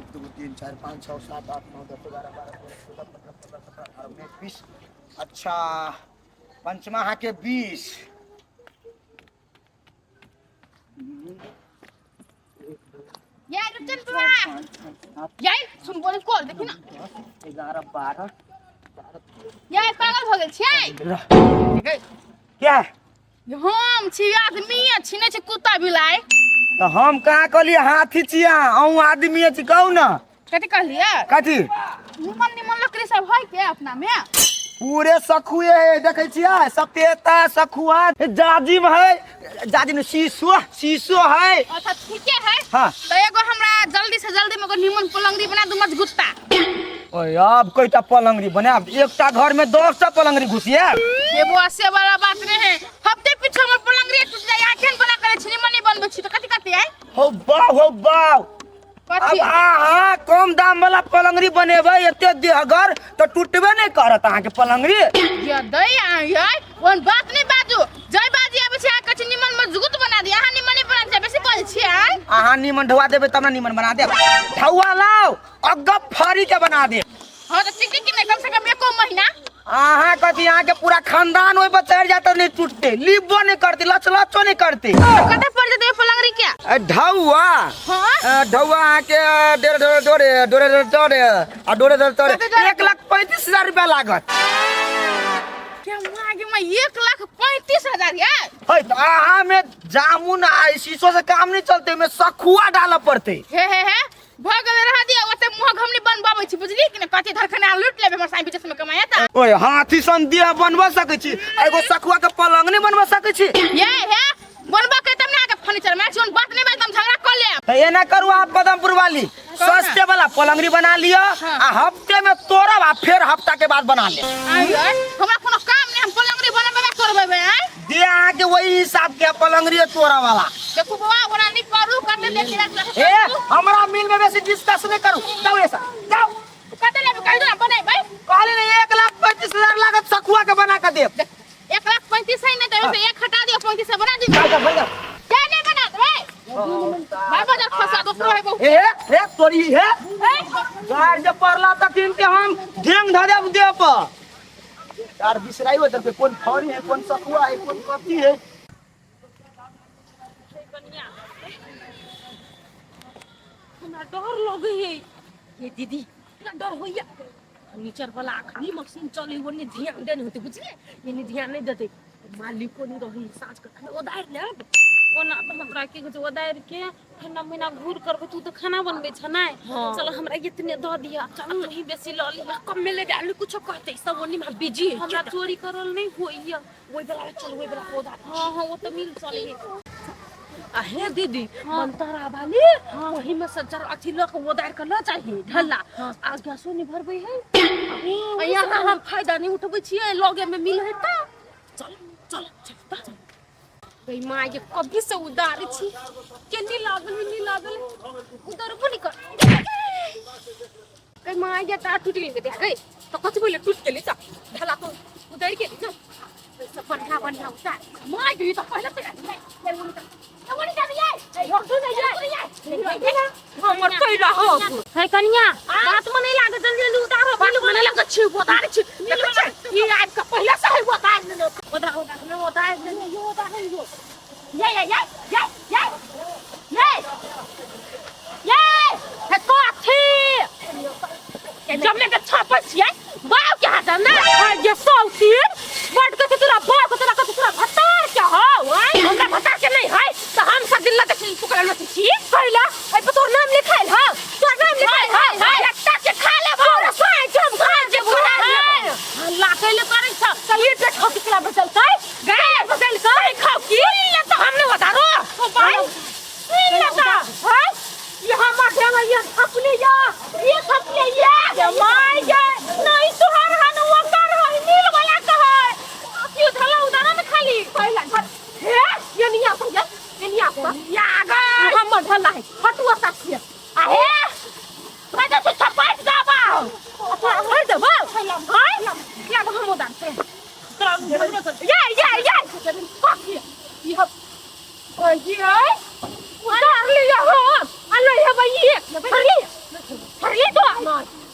1 2 3 4 5 6 7 8 9 10 11 12 13 14 15 16 17 18 19 20। अच्छा, पंचमा अहाँके 20। ये रुचन बाबा, ये सुन, बोल कोर देखी ना। 11 12। ये पागल भ गेल छियै? क्या? हम छी आदमी छी, नहि छी कुत्ता बिलाइ। तऽ हम कहाँ कहलियै हाथी छी अहाँ? अहूँ आदमी छी, कहू ने। कथी कहलियै? कथी? निमन निमन लकड़ी सब है के अपना में? पूरे सखुए है, देखै छियै, सपेता सखुआ जाजिम है, जाजिम शीशो, शीशो है। अच्छा, ठीके है। हाँ। तो एगो हमरा जल्दी से जल्दी में एगो निमन पलंगरी बना दू मजगुत्ता। ओए, अब कईटा पलंगरी बनायब? एकटा घर में 10टा पलंगरी घुसियाब? ये बुआ, से वाला बात नहीं है। हफ्ते पीछे हमर पलंगरी टूट जाय, आखन बना करे छी, निमन नहीं बनबै छी तो कथी कथी आय? हो वाह, हो वाह। अब कथी? अहाँ कम दाम वाला पलंगरी बनेबै, एते देहगर तऽ टूटबे नहि करत अहाँके पलंगरी। ये दै आ ये ओहन बात नहीं बाजू। जय बाजी आबै छै, अहाँ कहै छी निमन मजबूत बना दी, अहाँ निमन नहीं बना दी, बेसी बोल छी आय। अहाँ निमन ढुआ देबै तब ने निमन बना देब। ढुआ लाउ, अगब फरी के बना देब। हाँ तो ठीक कि नहीं, कम से कम एको महीना। अहाँ कथी, अहाँके पूरा खानदान ओहि पर चढ़ि जात नहि टूटते, लिबो नहि करते, लचलचो नहि करते। कते पड़ जेतै पलंगरी के? ढौआ? हाँ। ढौआ अहाँके डेढ़ डोरे डोरे डोरे डोरे डोरे आ डोरे डोरे डोरे। कते डोरे? 1,35,000 रुपया लागत। क्या माँ गे माँ, 1,35,000 यार? है तऽ अहाँ में जामुन आ शीशो से काम नहीं चलते, ओहिमे सखुआ डालऽ पड़ते। हे हे हे, भ गेलै, रह दिया। ओते मुँह घमनी बनबाबै छी, बुझली कि नहि? कथी धरखना लूट लेबै हमर साई बिजनेस में कमाया त। ओए, हाथी सन देह बनबा सकै छी, एगो सखुआ के पलंग नहीं बनबा सकै छी? ये हे, बनबा के तब ने आके फर्नीचर में जोन बात नहीं बात, हम झगड़ा कर लेब। तऽ एना करू आप कदमपुर वाली, सस्ते वाला पलंगरी बना लिअ। हाँ। आ हफ्ते में तोड़ब आ फेर हफ्ता के बाद बना लेब। आय यै, हमरा कोनो काम नहीं, हम पलंगरी बनबे करबै आय। दे अहाँके वही हिसाब के पलंगरी तोड़ा वाला। देखू बौआ, ओना नहीं करू, कते देख के। ए, हमरा मिल में बेसी डिस्कस नहीं करू, जाओ ऐसा जाओ। कते लेबै कहि दो ना, बनेबै। कहली ने 1,35,000 लागत, सखुआ के बना के देब। 1,35,000 है नहीं तो एक हटा दियो, 35 से बना दियो। जा जा भैया। क्या नहीं बना देबै? भाई बाजार फंसा दोसरो है बहु। ए हे तोरी, हे गार जे पड़ला तखन के हम ढेंग धऽ देब देह पर। यार, बिसराइयो देलकै कोन फरी है, कोन सखुआ है, कोन कथी है। हमरा डर लगे है ये दीदी, हमरा डर होइया। फर्नीचर वाला अखनी मशीन चले, ओने ध्यान देने होते, बुझलिए? एने ध्यान नहीं देते, मालिको नहीं रही। साँझ के खाना ओदारि लेब। ओना तऽ हमरा की कहै छै, ओदारि के ठंडा महीना घूर करबै। तू तऽ खाना बनबै छ नै? हाँ। चल, हमरा इतने दऽ दिअ, तू ही बेसी लऽ लिअ। कम में ले आलू, कुछो कहते सब ओनी में बिजी है। हमरा चोरी करल नहीं होइया। ओइ वाला चल, ओइ वाला पौधा। हाँ, ओ तऽ मिल चले है। आ हे दीदी, मनतरा वाली वही में से जर अथी लऽ के ओदारि के लऽ जाही ढल्ला, आ गैसो नहीं भरबै है। आ यहाँ हम फायदा नहीं उठबै छियै, लगे में मिल है तऽ चल चल चल तऽ। गई माँ, ये कभी से उदार छी के नहीं लागल, नहीं लागल, उदरबो नहीं कर। गई माँ, ये तार टूट गेल। गई गई तो कथी बोले, टूट गेली तऽ ढला तो उधर गेली ना। सब बढ़िया बढ़िया उतार। माँ ये तो पहले से हमर कैला हो है कनिया, बात में नहीं लागत, जल्दी जल्दी उतारो। बात में लगत छी, उतार छी, देखै छी ई आबि के पहिले से है उतार लेने। उतार उतार ने, उतार लेने यो, उतार यो। ये ये ये ये ये ये ये हे कथी जमने के छापै छियै बाप के हाथ ना ये सौतीन बड के तोरा बाप के, तोरा के, तोरा भतार के हौ। आय हमरा भतार के नहीं है त हम सब दिन लगे छी टुकड़ा लगे छी कैला। ए पर तोर नाम लिखाइल हौ, तोर नाम लिखाइल हौ। एकटा के खा ले तोरा साइ जम खा जे खा ले। हल्ला कैले करै छ? त ये पेट खाओ किकला बचल कै गाय बचल कै खाओ की ले त हमने बतारो भाई। सुन ले त हैं ये हमर ढेंगा, ये थपले या, ये थपले या। ये my गे नहीं, तोहर हन ओकर है, नील वाला के है। क्यों धला उदारा में खाली पहला घर हे, ये नहीं आता, ये ये नहीं आता। या गे हमर ढला है।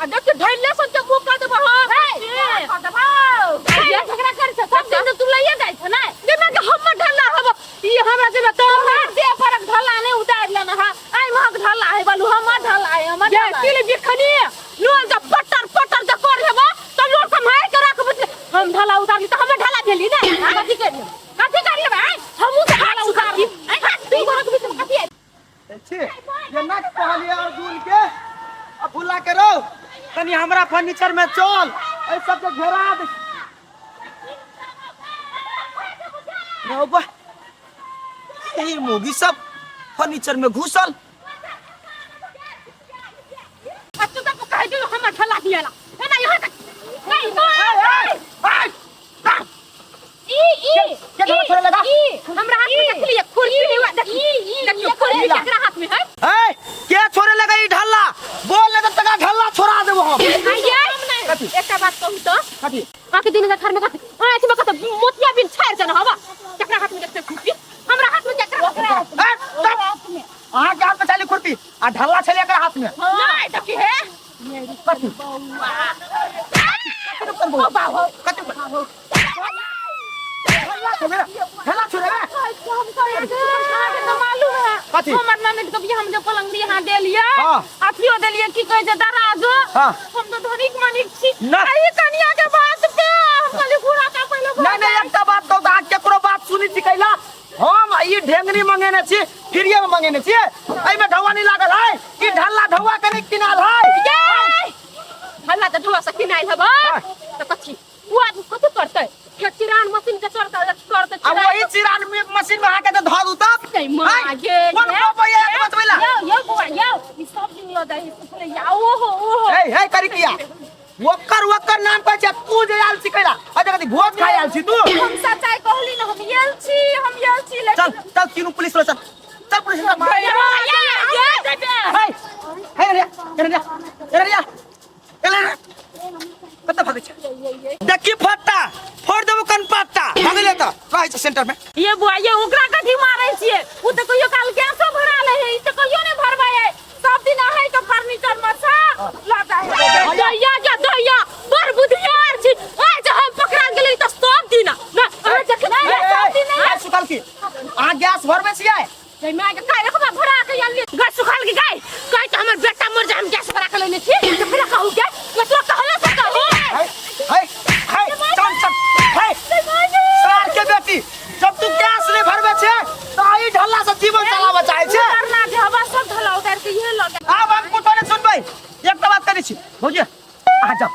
आ देख के ढैले सन के मुंह कर देबो हम कर देबो ये झगड़ा कर छ सब दिन तू लइए जाइ छ नै जेना के हमर ढल्ला हब ई हमरा जेना तोहर दे परक ढल्ला नै उतार लेना हा आइ महक ढल्ला है बालू हमर ढल्ला है हमर ये ढल्ला तिल बिखनी लोल द पटर पटर द कर हेबो त लोल सम्हार के रख बुझले हम ढल्ला उतारली त हमर ढल्ला भेली ने कथी करिए कथी करिए भाई हमहू त ढल्ला उतारली तू घरक बीच में कथी छी जेना कहलिए अर्जुन के आ भुला के रहो तनी हमरा फर्नीचर में चल एहि सबके घेरा दे रहो बा यही मोगी सब फर्नीचर में घुसल आ तू त कह दियो हमर ढल्ला दियाला एना यहाँ तक नहीं तो ई ई के ढल्ला छोड़े लगा? ई हमरा हाथ में देख लिया खुरपी हुआ देखी देखियो खुरपी केकरा हाथ में है ए के छोड़े लगा ई ढल्ला बोल ले त तका ढल्ला छोड़ा देबो हम आइए कथी? एकटा बात कहू तो कथी आके दिन हजार में कथी हां एथी में कथी मोतिया बिन छाड़ जन हवा केकरा हाथ में देखते खुरपी हमरा हाथ में केकरा ए, तब अहाँ के हाथ में छली खुरपी आ ढल्ला छले एकर हाथ में नहीं देखी है कथी कथी ढल्ला छोड़े ढल्ला छोड़े तो मालूम है कथी? हमर ननद के बियाह में जो पलंगड़ी यहाँ देलिए हाँ। अथियो देलिए की कहै छै दराजो हाँ। हम तो धनिक मनिक छी ना। आ ई कनिया के बात पे हम कहली घुरा के पहिले नहीं नहीं एकटा बात कहू तऽ अहाँ केकरो बात सुनी छी कैला हम ई ढेंगनी मंगेने छी फ्रीए में मंगेने छी एहिमे ढौआ नहीं लागल है ई ढल्ला ढौआ के नहीं किनाल है हल्ला तऽ ढोआ से किनाइल हबा हाँ। तऽ कथी उ आदमी कथी करतै फेर चिरान मशीन के चढ़तै करतै आ वही चिरान में मशीन में अहाँके जे धऽ दू तब नहीं माँ है? ये कोन गप है ये बतबै ला यौ यौ बौआ यौ ई सब दिन लऽ जाइ सुखले या ओहो ओहो हे हे करी किया ओकर ओकर नाम कहै छै तू जे आयल छी कैला अच्छा कथी भोज खाय आयल छी तू हम सच्चाई कहली ना हम येल छी हम येल छी चल लेकिन चल तीनू पुलिस वाला चल चल पुलिस वाला हे हे रे रे रे रे रे रे कतऽ भागै छै देखी फट्टा फोड़ देबो कन पत्ता भागले तऽ रहै छै सेंटर में ये बुआ ये ओकरा कथी मारै छियै उ तऽ कहियो काल गैसो भरा ले है ई तऽ कहियो नहि भरबै है सब दिन अहै के फर्नीचर में से लऽ जाइ है दैया या दैया बड़ बुधियार छी आज हम पकड़ा गेलै तऽ सब दिन ना अहाँ जखन सब दिन ए सुतल की अहाँ गैस भरबै छियै जय माय के गाय रखबा भरा के आनली गाय सुखाल के गाय गाय तऽ हमर बेटा मर जाय हम गैस भरा के लेने छी तऽ फेर कहू के मतलब कहला से कहू हे हे हे चल चल हे सार के बेटी जब तू गैस नहीं भरबै छै तऽ एहि ढल्ला से जीवन चलाबऽ चाहै छै करना के हवा सब ढला उतार के ये लऽ गेल आब हम कुछो नहीं सुनबै एकटा बात करै छी भौजी अहाँ जाउ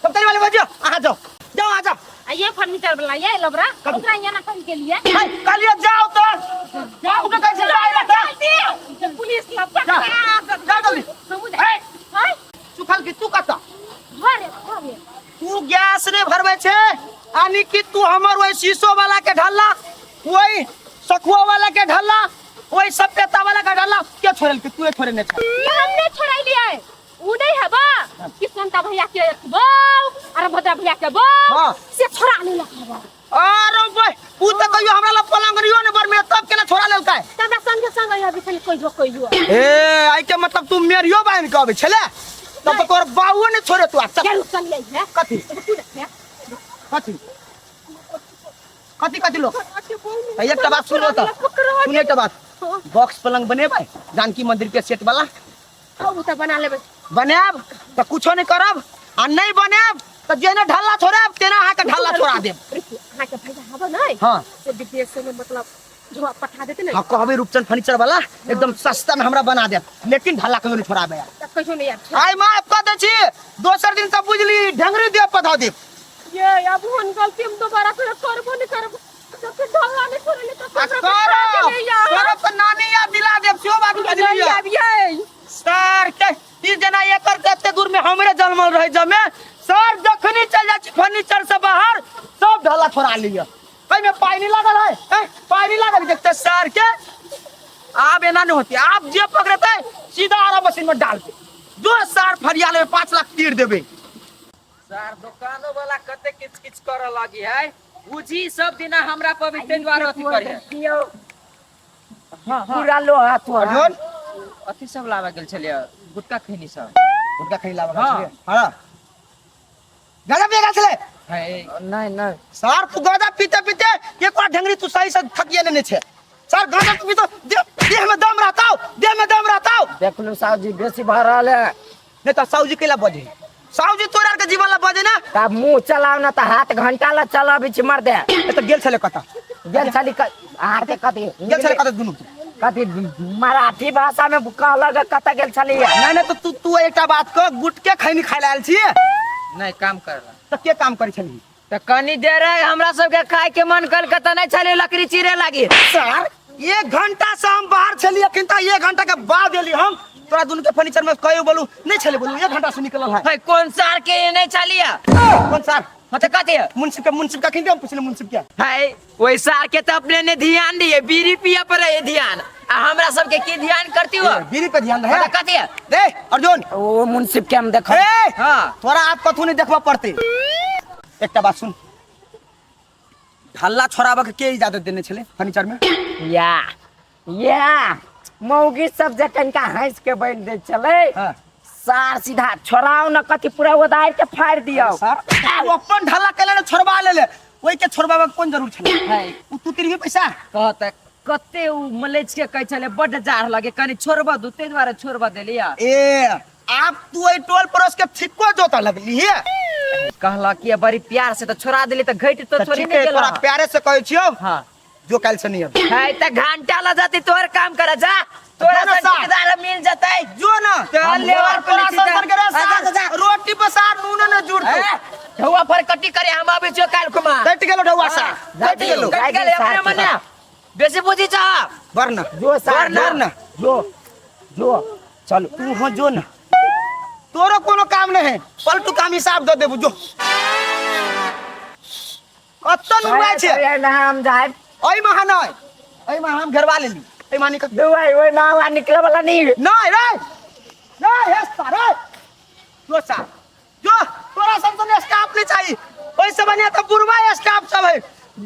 सब तरी वाली भौजी अहाँ जाउ जाउ अहाँ जाउ आ ये फर्नीचर वाला ये लबरा कथी? ओकरा यहाँ कहि के लिए हे कहलियै जाउ तऽ जाउ के कहै छै जाउ ला तऽ पुलिस लग जा जा जल्दी हे हाय सुखल की तू कतऽ घरे घरे तू गैस नहीं भरबै छै यानी कि तू हमर ओहि शीशो वाला के ढल्ला ओहि सखुआ वाला के ढल्ला ओहि सपेता वाला के ढल्ला के छोड़ल तू छोड़ने छै ये हम नहीं छोड़ैलियै उ नहीं है बा कि संता भैया के बो अरे भद्रा भैया के बो हाँ। से छोड़ा लेलक हबा अरे भाई उ त कहियो हमरा ला पलंगरियो ने बरमे तब केना छोड़ा लेलकै तबरा संगे संग अइहा बिछल कहियो कहियो ए आई के मतलब तू मेरियो बहन के अबै छले तब तो तोर बाबुओ ने छोड़े तू आ चल जरूर चल आई है कथी तू देख कथी कथी कथी लोग एकटा बात सुन त सुन एकटा बात बॉक्स पलंग बनेबै जानकी मंदिर के सेट वाला हाँ उ त बना लेबै बनायब तऽ कुछो नहि करब आ नहि बनायब तऽ जेना ढल्ला छोड़ायब तेना अहाँके ढल्ला छोड़ा देब रुकू अहाँके भैया हबो नहीं हाँ से विदेश से मतलब जो पठा देते ने हाँ कहबै रूपचंद फर्नीचर वाला एकदम सस्ता में हमरा बना देत लेकिन ढल्ला कहियो नहीं छोड़ाबे यार तब कहियो नहीं यार आइ माफ कऽ दै छी दोसर दिन से बुझली ढंगरी देह पर धऽ देब ये अब हम गलती हम दोबारा फिर करबो नहीं करबो जब फिर ढल्ला नहीं छोड़ले तो आ करब करब तऽ नानी याद दिला देब सेहो बात बुझलियै अब ये सर के ई जेना एकर कते दूर में हमरे जन्मल रहे जमे सर जखनी चल जाइ छी फर्नीचर से बाहर सब ढल्ला छोड़ा लिअ एहिमे पाइ नहीं लागल है ए, पाइ नहीं लागल देखते सर के आब एना नहीं होती आब जे पकड़ते सीधा आरा मशीन में डाल दे जो सर फरिया लेबे 5 लाख तीर देबे सर दुकानो वाला कते किच किच करऽ लगी है बुझी सब दिना हमरा पर भी ताहि दुआरे अथी करे पूरा लोहा तोरा अर्जुन अथी सब लाबऽ गेल छलियै गुटका खैनी सब गुटका खैनी लाबऽ हाँ। छलियै हां गाजा पिए गेल छलै है नहीं नहीं सर तू गाजा पीते पीते एक बार ढंगरी तू सही से थकिए लेने छे सर गाजा तू पीतो देह में दम रहता हो देह में दम रहता हो देखलू साहु जी बेसी भऽ रहल है नहीं तो साहु जी केला बजे साहु जी तोरा के जीवन ला बजे ना तब मुंह चलाओ ना तऽ हाथ घंटा ला चलाबै छी मर दे ए तो गेल छले कता गेल छली हाथे कथी गेल छले कता दुनू कथी मराठी भाषा में कहलक कतऽ गेल छलियै नहीं नहीं तो तू तू एकटा बात कह गुटके खैनी खाय ला आयल छी नहीं काम करला तऽ के काम करै छलही तऽ कनी देर है हमरा सबके खाय के मन कल के तऽ नहीं छले लकड़ी चीरे लागी सर एक घंटा से हम बाहर छली अखन तक एक घंटा के बाद एली हम तोरा दुनू के फर्नीचर में कहियो बोलू नहीं छले बोलू एक घंटा से निकलल है है कौन सार के नहीं छलिया कौन सर हाँ तो कथी है मुंसिफ के मुंसिफ का खिंदे हम पूछले मुंसिफ के है वही सार के तो अपने ने ध्यान दिए बीड़ी पिया पर है ध्यान आ हमरा सबके की ध्यान करती हो बीड़ी पे ध्यान रहे हाँ तो कथी है रे अर्जुन ओ मुंसिफ के हम देखब ए हाँ तोरा आप कथू नहीं देखबा पड़ते एकटा बात सुन ढल्ला छोड़ाबऽ के के इजाजत देने छले फर्नीचर में या या मौगी सब जे कनिका हंस के बनि दै छलै हाँ। सार सीधा छोड़ाओ न कथी पूरा उदारि के फाड़ि दियौ सर ओ अपन ढल्ला केले ने छोड़बा लेले ओइ के छोड़बाबऽ के कोन जरूर छले है उ तू तिरबी पैसा कहत कते उ मलेच के कहै छले बड्ड जाड़ लगे कनी छोड़बा दू ताहि दुआरे छोड़बा देलिया ए आब तू एहि टोल पड़ोस के ठिको जोता लगली है कहलक कि बड़ी प्यार से तो छोड़ा देली तऽ घटि तो तऽ थोड़ी ठीक नहीं है गेल तोरा प्यारे से कहै छियौ हाँ जो काल्हि से नहीं अभी है तऽ घंटा ला जाती तोहर काम करे जा तोरा जो ना सन साहब। ठेकेदार मिल जतै जो ना चल लेबर तोरा पुलिस सन के रे जा, जा, जा। सार, रोटी पर सार नून ने जुड़तो ए, ढौआ पर कट्टी करे हम आबै छियो काल्हि खुमा कटि गेलो ढौआ सा कटि गेलो कटि गेलै अपने मने बेसी बुझी छह वरना जो सार वरना ना जो जो चल तू हो जो ना तोरो कोनो काम नहीं है पलटू काम हिसाब दे देबू जो कत्तो नुआइ छै ना हम जायब ओइ महा नहीं ओइ महा हम घेरवा लेली ओइ महा निकल दुआई ओइ ना निकले वाला नहीं नहीं रे नहीं हे सारे जो सा जो तोरा सब तो स्टाफ नहीं चाहिए ओइसे बढ़िया तो बुढ़वा स्टाफ सब है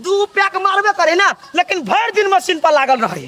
दू पैक मारबे करे ना लेकिन भरि दिन मशीन पर लागल रहे।